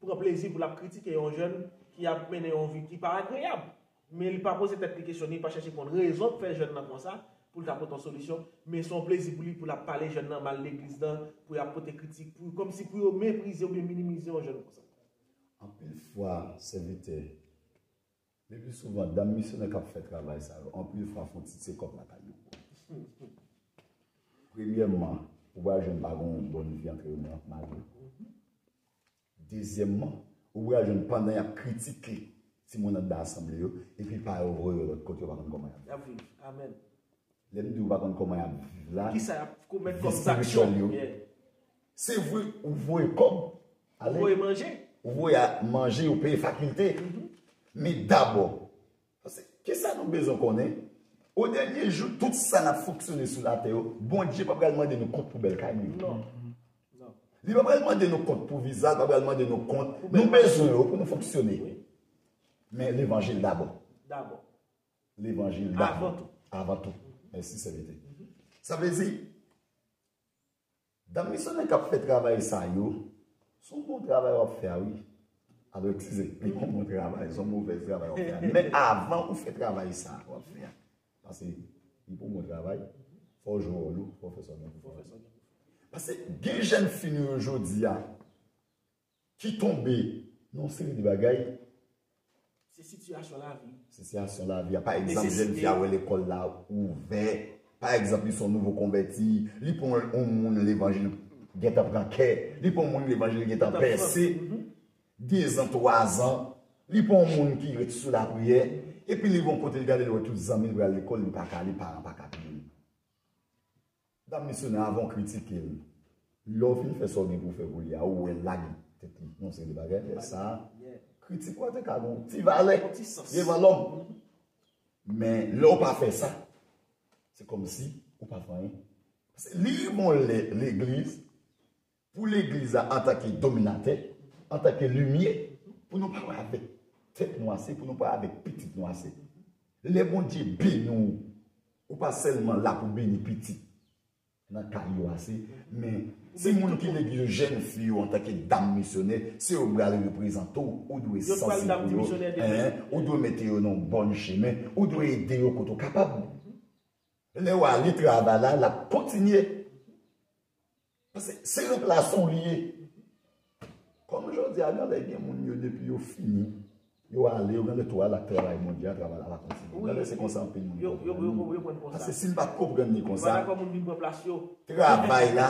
pran plezi pou l ap kritike yon jèn ki ap mennen yon vi ki pa agreyab. Men li pa poze tèt li kesyon, li pa chèche konn rezon k fè jèn nan konsa, pou l ta pote yon solisyon. Men se yon plezi pou li, pou l ap pale jèn nan mal legliz nan, pou y ap pote kritik, pou, kòmsi pou yo meprize oubyen minimize yon jèn konsa. Anpil fwa, sèvitè, le pli souvan, dam misyonè k ap fè travay sa yo, anpil fwa fè yon ti tchekòp lakay yo. Premyèman, ou pral jwenn pa gen yon bòn vi ant yo menm ak mari yo. Dezyèmman, ou pral jwenn pandan y ap kritike timoun anndan asanble yo, epi pa yo voye yo lòt kote, yo pa konn kòman y ap viv. Y ap viv. Amèn. Lè m di ou pa konn kòman y ap viv la, kisa y ap komèt kòm zaksyon? Se vre, ou voye kòb ale. Ou voye manje. Ou voye manje, ou peye fakilte. Men dabò, paske kisa nou bezwen konnen? O dènye jou, tout sa n ap fonksyone sou latè yo, Bondye pa pral mande nou kont pou bèl kay nou yo. Non. Li pa pral mande nou kont pou viza, li pa pral mande nou kont. Nou bezwen yo pou nou fonksyone. Men levanjil dabò. Dabò. Levanjil dabò. Avan tou. Avan tou. Mèsi, sèvitè. Sa vle di, dam misyonè k ap fè travay sa yo, se yon bon travay w ap fè a, wi. Alò, eskize, li pa yon bon travay, se yon movèz travay w ap fè a. Men avan ou fè travay sa w ap fè a, paske li pa yon bon travay, fò w jwe wòl ou, fò w fè sa w gen pou fè. Paske gen jèn fi nou yo jodi a, ki tonbe nan yon seri de bagay. Se sitiyasyon lavi. Sitiyasyon lavi a. Pa egzanp, jèn fi a wè lekòl la ouvè. Pa egzanp, li se yon nouvo konvèti. Li pa yon moun levanjil gentan pran kè. Li pa yon moun levanjil gentan pèse. Dezan, twazan. Li pa yon moun ki ret sou lapriyè. Epi li rive yon kote, li gade, li wè tout zanmi l pral lekòl, li pa ka ale, paran pa ka peye l. Dam misyonè, avan w kritike l, lè w fin fè sa w gen pou w fè pou li a, ou wè l lage tèt li nan yon seri de bagay, lè sa a, kritik ou a te ka gen yon ti valè devan lòm. Men lè w pa fè sa, se kòmsi ou pa fè anyen. Paske li rive yon lè legliz, pou legliz la antanke dominatè, antanke limyè, pou nou pa wè avèk tèt nou ase, pou nou pa wè avèk pitit nou ase. Lè Bondye beni w, ou pa sèlman la pou beni pitit nan kay yo ase, men timoun ki legliz yo, jèn fi yo antanke dam misyonè, se yo k pral reprezante w, ou dwe sanse pou yo, ou dwe mete yo nan yon bòn chemen, ou dwe ede yo kote w kapab. Lè w ale travay la, l ap kontinye. Paske se ranplasan w li ye. Kòm jodi a, gen lè gen moun yo, depi yo fini, yo ale, yo gen lè tou al ak travay Bondye a, travay la pa kontinye. Gen lè se konsa anpil moun konprann li. Paske si n pa t konprann li konsa, travay la,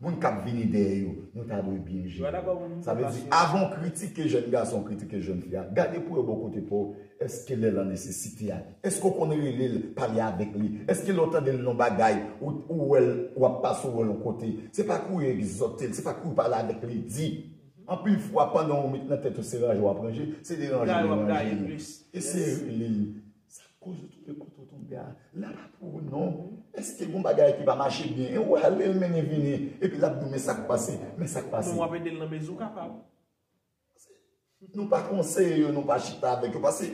moun k ap vini dèyè yo, nou ta dwe byen jere. Sa vle di, avan w kritike jèn gason, kritike jèn fi a, gade pou wè bò kote pa w, èske lè l an nesesite a, èske w konn rele l, pale avèk li? Èske lè w tande l nan yon bagay, ou, ou wè l, w ap pase, ou wè l yon kote, se pa kouri egzòte l, se pa kouri pale avèk li, di. Anpil fwa, pandan w met nan tèt ou se ranje w ap ranje, se deranje l deranje li. Eseye rele l. Sa k koz ou tonbe kote w tonbe a? La pa pou ou non. Èske gen yon bagay ki pa mache byen? E w ale l mennen vini, epi l ap di w men sa k pase, men sa k pase. Non, w ap ede l nan mezi w kapab. Nou pa konseye yo, nou pa chita avèk yo. Paske,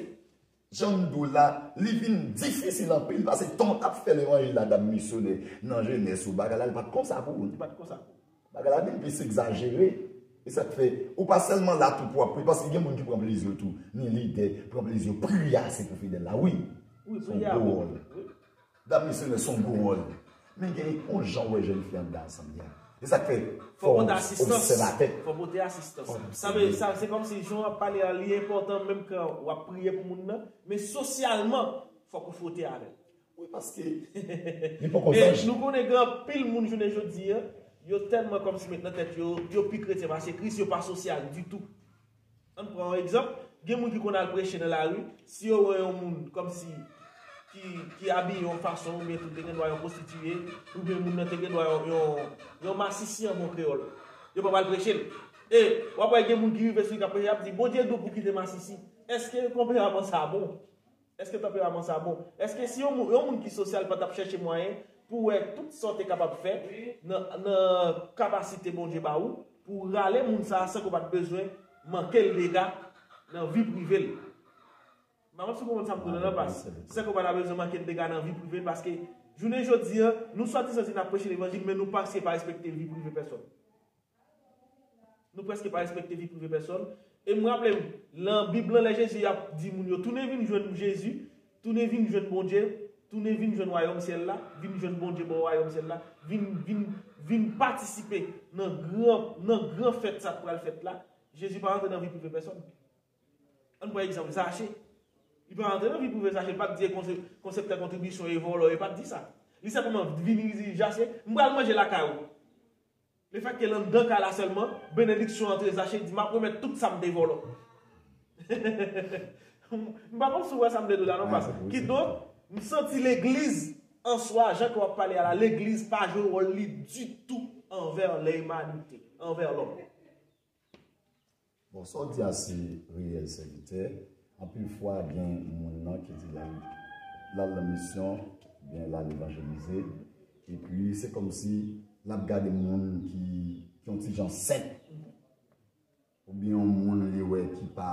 jan m di w la, li vin difisil anpil. Paske tan w t ap fè levanjil la, dam misyonè, nan jenès ou, bagay la, li pa t konsa pou ou. Li pa t konsa pou ou. Bagay la vin plis egzajere. E sa k fè, ou pa sèlman la tou pou w ap priye, paske gen moun ki pran plezi yo tou. Ni lidè, pran plezi yo, priye a se pou fidèl la, wi. Se yon gwo wòl. Dam misyonè se yon gwo wòl. Men gen yon jan w wè jèn fi anndan asanble a. Se sa k fè, fò w obsèvatè. Fò pote asistans. Sa vle, sa, se kòmsi jan w ap pale a, li enpòtan menm kan w ap priye pou moun nan, men sosyalman, fòk ou fwote avè l. Wi, paske li poko zanj. E nou konnen gen anpil moun jounen jodi a, yo tèlman kòmsi met nan tèt yo, yo pi kretyen pase Kris, yo pa sosyal ditou. Ann pran yon egzanp, gen moun ki konn al preche nan lari, si yo wè yon moun kòmsi ki, ki abiye yon fason, oubyen tou te gen dwa yon pwostitiye, oubyen moun nan te gen dwa yon, yon, yon masisi an bon kreyòl, yo p ap al preche l. E w ap wè gen moun ki rive sou li k ap preche, y ap di, Bondye di w pou w kite masisi. Èske konpèraman sa bon? Èske tanperaman sa bon? Èske si yon moun, yon moun ki sosyal pa t ap chèche mwayen pou wè tout sa w te kapab fè nan, nan kapasite Bondye ba ou, pou w rale moun sa a san ke w pa t bezwen manke l dega nan vi prive l? M pa konn si w konprann sa m di w la nan, pas. San ke w pa ta bezwen manke l dega nan vi prive l, paske Jounen jodi a, nou swadizan di n ap preche levanjil, men nou prèske pa respekte vi prive pèsòn. Nou prèske pa respekte vi prive pèsòn. E m raple m, nan Bib lan, lè Jezi ap di moun yo, tounen vin jwenn Jezi, tounen vin jwenn Bondye, tounen vin jwenn wayòm syèl la, vin jwenn Bondye bò wayòm syèl la, vin, vin, vin patisipe nan gran, nan gran fèt sa k pral fèt la. Jezi pa rantre nan vi prive pèsòn. Ann pran egzanp Zache. Li pa rantre nan vi prive Zache, li pa t di e konseptè kontribisyon e vòlò, li pa t di sa. Li senpleman vini, li di, Zache, m pral manje lakay ou. Lefètke l anndan kay la sèlman, benediksyon antre, Zache di, m ap remèt tout sa m te vòlò. M pa konn si w wè sa m vle di w la non, pastè. Kidonk, m santi legliz an swa, jan ke w ap pale a la, legliz pa jwe wòl li ditou anvè limanite, anvè lòm. Bon, sa w di a se reyèl sèvitè. Anpil fwa gen moun nan ki di l al l al nan misyon, oubyen l al evanjelize, epi se kòmsi l ap gade moun ki ki yon ti jan senp, oubyen yon moun li wè ki pa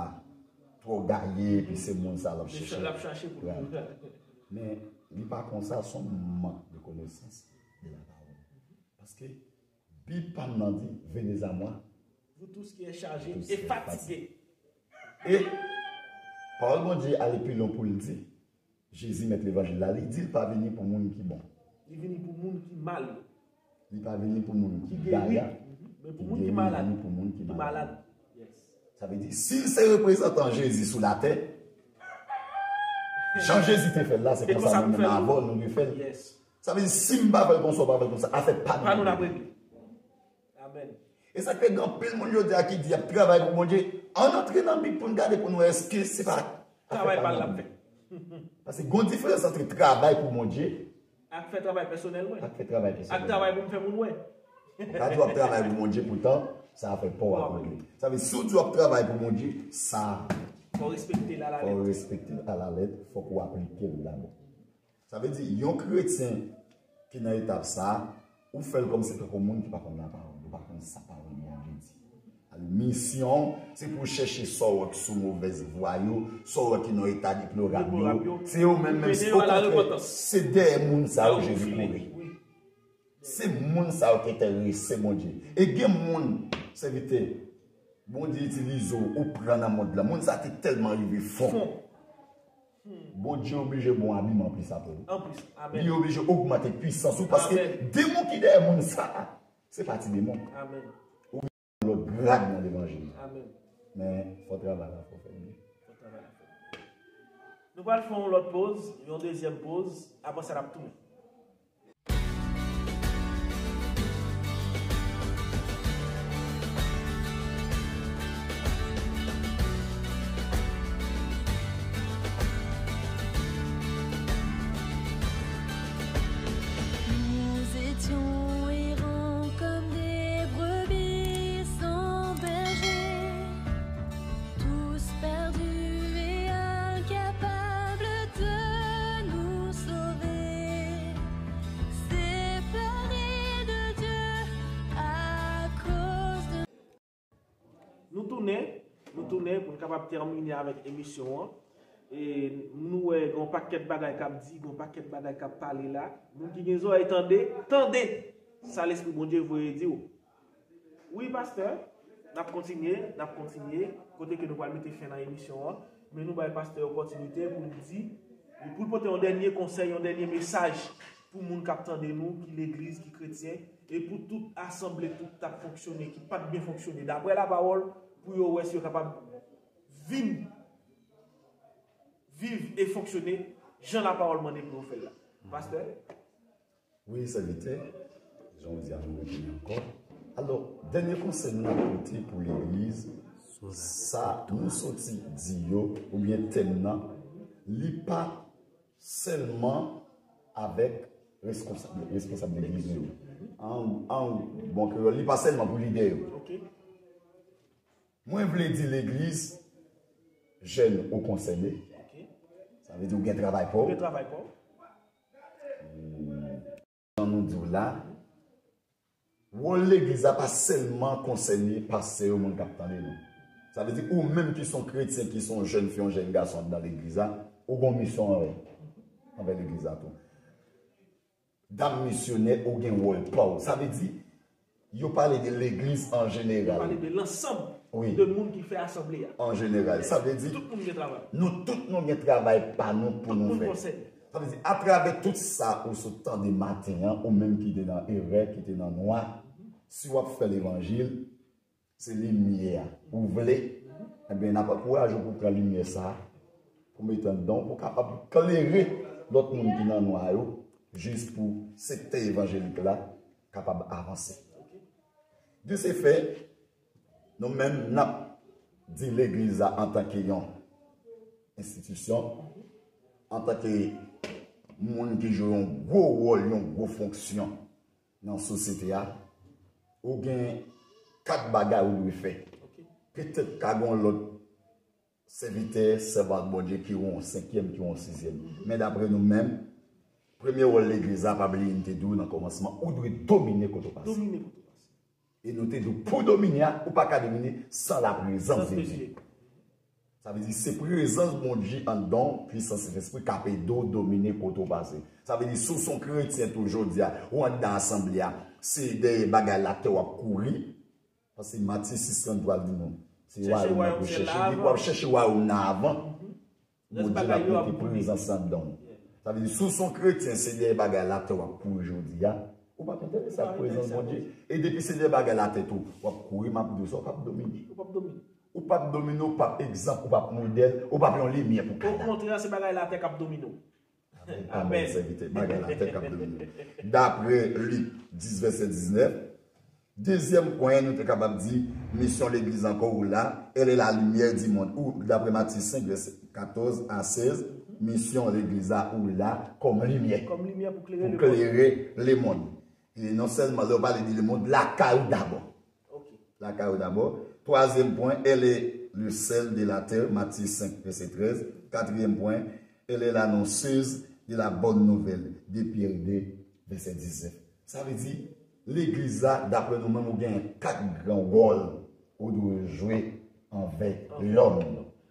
twò gaye, epi se moun sa l ap chèche. L ap chache pou li. Men li pa konsa, se yon mank de konesans de la pawòl. Paske Bib pa m nan di, venez à moi. Vous tous qui êtes chargés et fatigués. E pawòl Bondye ale pi lwen pou l di, Jezi mèt levanjil la, li di l pa vini pou moun ki bon. Li vini pou moun ki mal yo. Li pa vini pou moun ki gaya, men pou moun ki malad. Li vini pou moun ki malad. Yes. Sa vle di, si l se reprezantan Jezi sou latè, jan Jezi te fè l la, se konsa nou menm avè w nou dwe fè l. Yes. Sa vle di, si m pa fè l konsa, ou pa fè l konsa, afè pa nou. Pa nou n ap regle. Amen. E sa k fè gen anpil moun jodi a ki di y ap travay pou Bondye. Ann antre nan Bib pou n gade pou n wè èske se pa Travay pa l l ap fè. Paske gen yon diferans ant travay pou Bondye Ak fè travay pèsonèl mwen. ak fè travay pèsonèl. Ak travay pou m fè moun wè. Ou ka di w ap travay pou Bondye, poutan sa afè pa w ap regle. Sa vle di, si w di w ap travay pou Bondye, sa Fò w respekte l alalèt. Fò w respekte l alalèt, fòk ou aplike l dabò. Sa vle di, yon kretyen ki nan etap sa a, ou fè l kòmsi tankou moun ki pa konn lapawòl, ou pa konn sa pawòl Bondye di. Alò, misyon w, se pou w chèche sa w wè ki sou movèz vwa yo, sa w wè ki nan eta deplorab yo. Se yo menm, menm, okontrè, se dèyè moun sa yo Jezi kouri. Se moun sa yo ki enterese Bondye. E gen moun, sèvitè, Bondye itilize w, ou pran nan mond lan. Moun sa te tèlman rive fon. Bondye oblije ba w abiman plis apre. Li oblije ogmante pwisans ou, paske demon ki dèyè moun sa a, se pa ti demon. Ou gen yon lòt grad nan levanjil. Men fò travay la fò fè l byen. Nou pral fè yon lòt poz, yon dezyèm poz, apre sa n ap tounen. Nous étions errants comme des brebis sans berger, tous perdus et incapables de nous sauver, séparés de Dieu à cause de Nou tounen, nou tounen pou n kapab tèmine avèk emisyon an. E nou wè gen yon pakèt bagay k ap di, gen yon pakèt bagay k ap pale la. Moun ki gen zòrèy tande, tande sa Lespri Bondye voye di w. Wi, pastè, n ap kontinye, n ap kontinye, kote ke nou pral mete fen nan emisyon an, men nou bay pastè opòtinite pou l di, pou l pote yon dènye konsèy, yon dènye mesaj pou moun k ap tande nou, ki legliz, ki kretyen, e pou tout asanble, tout t ap fonksyone, ki pa t byen fonksyone, daprè lapawòl, pou yo wè si yo kapab vin viv e fonksyone jan lapawòl mande pou yo fè l la. Pastè? Wi, sèvitè, jan w di a, nou retounen ankò. Alò, dènye konsèy nou ap pote pou legliz, sa nou soti di yo, oubyen tèm nan, li pa sèlman avèk responsab, responsab legliz nou yo. An, an bon kreyòl, li pa sèlman pou lidè yo. Mwen vle di legliz, jèn ou konsène. Sa vle di ou gen travay pa w. Jan nou di w la, wòl legliz la pa sèlman konsène pastè yo, moun k ap tande nou. Sa vle di ou menm ki se yon kretyen, ki se yon jèn fi, yon jèn gason anndan legliz la, ou gen yon misyon anvè, anvè legliz la tou. dam misyonè, ou gen wòl pa w. Sa vle di, yo pale de legliz an jeneral. Yo pale de lansanm de moun ki fè asanble a. An jeneral. Sa vle di, tout moun gen travay. Nou tout nou gen travay pa nou pou nou fè. Sa vle di, atravè tout sa ou sot tande maten an, ou menm ki te nan erè, ki te nan nwa, si w ap fè levanjil, se limyè a. Ou vle, ebyen, n ap ankouraje w pou w pran limyè sa a, pou mete anndan w, pou w kapab klere lòt moun ki nan nwa yo, jis pou sektè evanjelik la kapab avanse. De se fè, nou menm, n ap di legliz la antanke yon enstitisyon, antanke moun ki jwe yon gwo wòl, yon gwo fonksyon nan sosyete a, ou gen kat bagay ou dwe fè. Petèt ka gen yon lòt sèvitè, sèvant Bondye ki yon senkyèm, ki yon sizyèm. Men dapre nou menm, premye wòl legliz la, pa bliye n te di w nan kòmansman, ou dwe domine kote w pase. Domine kote w pase. E nou te di w pou domine a, ou pa ka domine san laprezans de Dye. Sa vle di se prezans Bondye anndan w, pwisans Sentespri k ap ede w domine kote w pase. Sa vle di si w se yon kretyen tou jodi a, ou anndan asanble a, se dèyè bagay latè w ap kouri. Paske Matye sis trant twa di nou, se wayòm nan pou chèche, depi w ap chèche wayòm nan avan, Bondye l ap mete prezans anndan w. Sa vle di si w se yon kretyen, se dèyè bagay latè w ap kouri jodi a, ou p ap enterese ak prezans Bondye. E depi se dèyè bagay latè tou w ap kouri, m ap di w sa, w p ap domine. Ou p ap domine, ou p ap egzanp, ou p ap modèl, ou p ap yon limyè pou kay la. Okontrè, se bagay latè k ap domine w. Amèn, amèn, sèvitè. Bagay latè k ap domine w. Dapre Lik dis, vèsè diznèf, dezyèm pwen, nou te kapab di, misyon legliz ankò ou la, elle est la lumière du monde. Ou, dapre Matye senk, vèsè katòz a sèz, misyon legliz la, ou la kòm limyè. Kòm limyè pou klere lemonn. Pou klere lemonn. E non sèlman, lè w pale de lemonn, lakay ou dabò. Lakay ou dabò. Twazyèm pwen, elle est le sel de la terre, Matye senk, vèsè trèz. Katriyèm pwen, elle est l'annonceuse de la bonne nouvelle, de Pyè de, vèsè diznèf. Sa vle di, legliz la, dapre nou menm, ou gen kat gran wòl ou dwe jwe anvè lòm.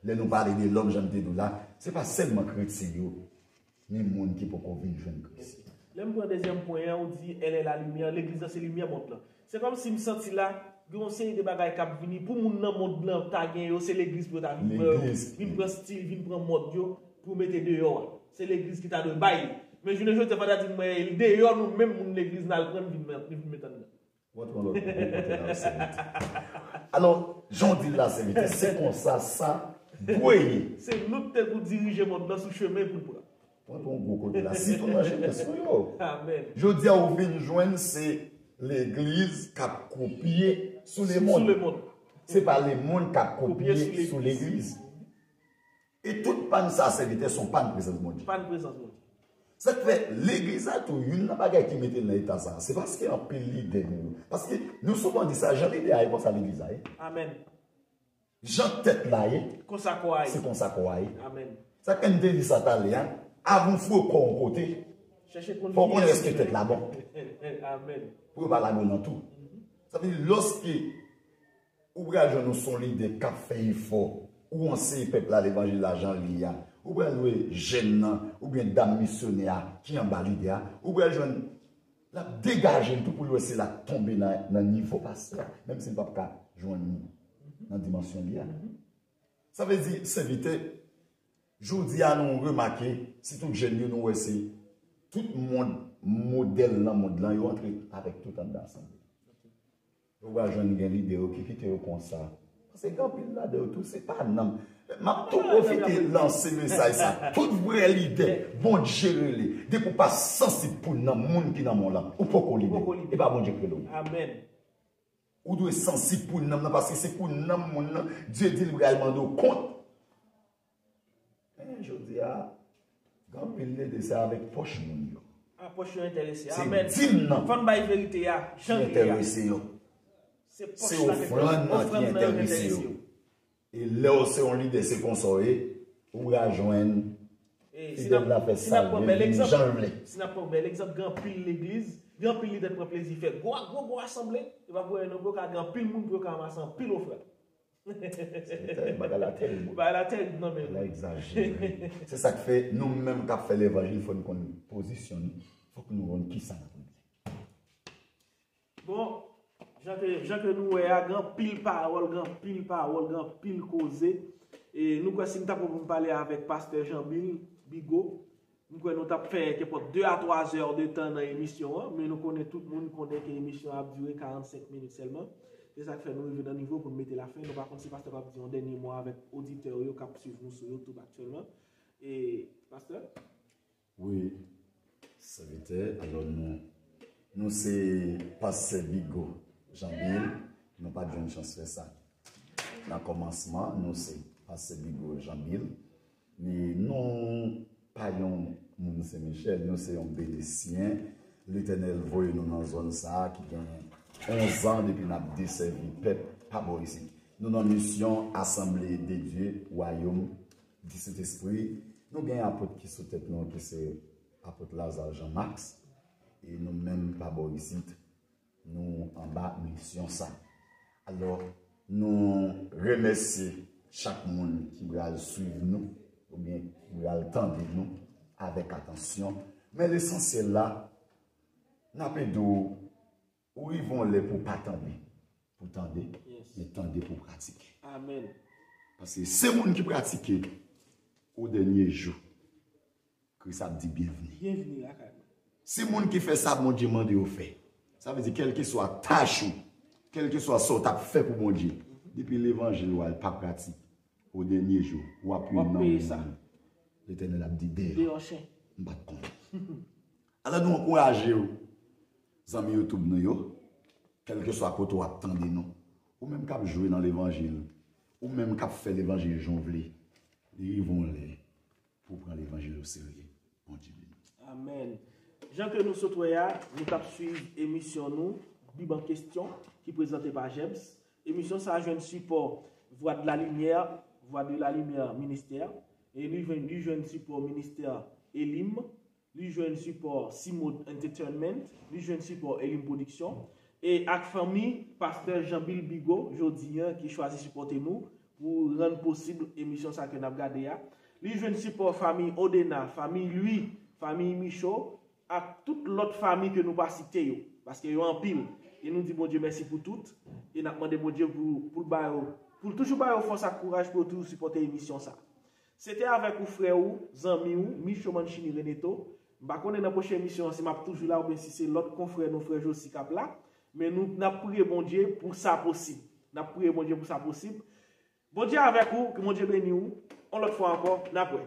Lè nou pale de lòm, jan m te di w la, se pa sèlman kretyen yo, men moun ki poko vin jwenn Kris. Lè m pran dezyèm pwen an, ou di, elle est la lumière, legliz la se limyè mond lan. Se kòmsi m santi la, gen yon seri de bagay k ap vini, pou moun nan mond lan ta gen yo, se legliz pou yo ta vin pran yo, vin pran stil, vin pran mòd yo, pou yo mete deyò a. Se legliz ki ta dwe bay li. Men jounen jodi a, fò ta di m, men deyò nou menm moun legliz n al pran, n vin met anndan. Ou antre yon lòt gwo kote la, sèvitè. Alò, jan w di l la, sèvitè, se konsa sa dwe ye. Se nou k te pou dirije mond lan sou chemen pou l pran. Ou antre yon gwo kote la, sitou nan jenès nou yo. Amèn. Jodi a, ou vin jwenn se legliz k ap kopye sou lemonn. Se pa lemonn k ap kopye sou legliz. E tout pàn sa, sèvitè, se yon pàn prezans Bondye. Pàn prezans Bondye. Sa k fè legliz la tou, youn nan bagay ki mete l nan eta sa, se paske anpil lidè nou yo. Paske nou souvan di sa, jan lidè a ye, konsa legliz la ye. Amèn. Jan tèt la ye, konsa kò a ye. Se konsa kò a ye. Amèn. Sa k fè n te di sa talè a, avan w foure kò w yon kote, fò w konnen èske tèt la bon. Amèn. Pou yo pa lage w nan tou. Sa vle di, lòske ou pral jwenn yon lidè k ap fè efò, ou anseye pèp la levanjil la jan l ye a, ou pral wè jèn nan, oubyen dam misyonè a ki anba lidè a, ou pral jwenn l ap degaje l tou pou l wè si l ap tonbe nan, nan nivo pastè a, menm si l p ap ka jwenn li nan dimansyon li a. Sa vle di, sèvitè, jodi a nou remake, sitou jèn yo, nou wè se tout mond, modèl nan mond lan, yo antre avèk tout anndan asanble. Ou va jwenn gen lidè yo ki kite yo konsa. Paske gen anpil ladan yo tou, se pa nanm. M ap tou pwofite lanse mesaj sa. Tout vrè lidè, Bondye rele. Depi w pa sansib pou nanm moun ki nan mond lan, ou poko lidè. E pa Bondye k rele w. Amèn. Ou dwe sansib pou nanm nan, paske se pou nanm moun nan, Dye di l pral mande w kont. Men jodi a, gen anpil lidè se avèk pòch moun yo. A, pòch yo enterese. Amèn. Se dim nan. Fò n bay verite a, jan l ye a. Ki enterese yo. Se ofrann nan ki enterese yo. E lè w se yon lidè, se konsa w ye, ou pral jwenn fidèl la fè sa l vle, vin jan l vle. Si n ap pran bèl egzanp, gen anpil legliz, gen anpil lidè k pran plezi fè gwo, gwo, gwo asanble, e pa pou anyen non, pou yo ka gen anpil moun, pou yo ka ranmase anpil ofrann. Bagay la tèrib. Bagay la tèrib, non, men. Bagay la egzajere. Se sa k fè, nou menm k ap fè levanjil, fò n konn pozisyon nou. Fòk nou konn kisa n ap regle. Bon, jan ke, jan ke nou wè a, gen anpil pawòl, gen anpil pawòl, gen anpil koze. E nou kwè si m ta pran pou m pale avèk pastè Jean Bill Bigot, m kwè nou t ap fè kenpòt de a twa zè de tan nan emisyon an, men nou konnen tout moun konnen ke emisyon an ap dire karannsenk minit sèlman. Se sa k fè nou rive nan nivo pou n mete lafen. Nou pa konn si pastè p ap di yon dènye mo avèk oditè yo k ap swiv nou sou YouTube aktyèlman. E, pastè? Wi, sèvitè, alò nou, nou se pastè Bigot Jean Bill, nou pa t jwenn chans fè sa. Nan kòmansman, nou se pastè Bigot Jean Bill, men nou pa yon moun Sen Michèl, nou se yon Benisyen. Letènèl voye nou nan zòn sa a ki gen onz an depi n ap desèvi pèp pa bò isit. Nou nan misyon Asanble de Dye, Wayòm di Sentespri. Nou gen apot ki sou tèt nou, ki se apot Lazarre Jean Max. E nou menm pa bò isit, nou anba misyon sa. Alò, nou remèsye chak moun ki pral swiv nou, oubyen ki pral tande nou avèk atansyon. Men lesansyèl la, n ap ede w, ou rive yon lè pou w pa tande pou tande, Yes. Men tande pou pratike. Amen. Paske se moun ki pratike o dènye jou, Kris ap di byenvni. Byenvni lakay mwen. Se moun ki fè sa Bondye mande yo fè. Sa vle di, kèlkeswa tach ou, kèlkeswa sa w t ap fè pou Bondye, depi levanjil ou al pa pratik, o dènye jou, w ap W ap youn nan peye moun sa. Letènèl ap di deyò. Deyò chen. M pa t konnen. Alò nou ankouraje w, zanmi YouTube nou yo, kèlkeswa kote w ap tande nou, ou menm k ap jwe nan levanjil, ou menm k ap fè levanjil jan w vle, li rive yon lè pou w pran levanjil o serye. Bondye beni. Amen. Jan ke nou sot wè a, nou t ap swiv emisyon nou, Bib an kesyon, ki prezante pa Jems. Emisyon sa a jwenn sipò Voix de la Lumière, Voix de la Lumière Ministère, e li jwenn, li jwenn sipò Ministè Elim, li jwenn sipò Simod Entertainment, li jwenn sipò Elim Production, e ak fanmi Pastè Jean Bill Bigot, jodi a, ki chwazi sipòte nou pou rann posib emisyon sa ke n ap gade a. Li jwenn sipò fanmi Odena, fanmi Louis, fanmi Micho, ak tout lòt fanmi ke nou pa site yo, paske yo anpil. E nou di Bondye mèsi pou tout, e n ap mande Bondye pou, pou l ba yo, pou l toujou ba yo fòs ak kouraj pou yo toujou sipòte emisyon sa. Se te avèk ou frè ou, zanmi ou, Micho Manchini Reneto. M pa konnen nan pwochen emisyon an si m ap toujou la oubyen si se lòt konfrè nou, frè Josi k ap la, men nou n ap priye Bondye pou sa posib. N ap priye Bondye pou sa posib. Bondye avèk ou, ke Bondye beni w. Yon lòt fwa ankò, n ap wè.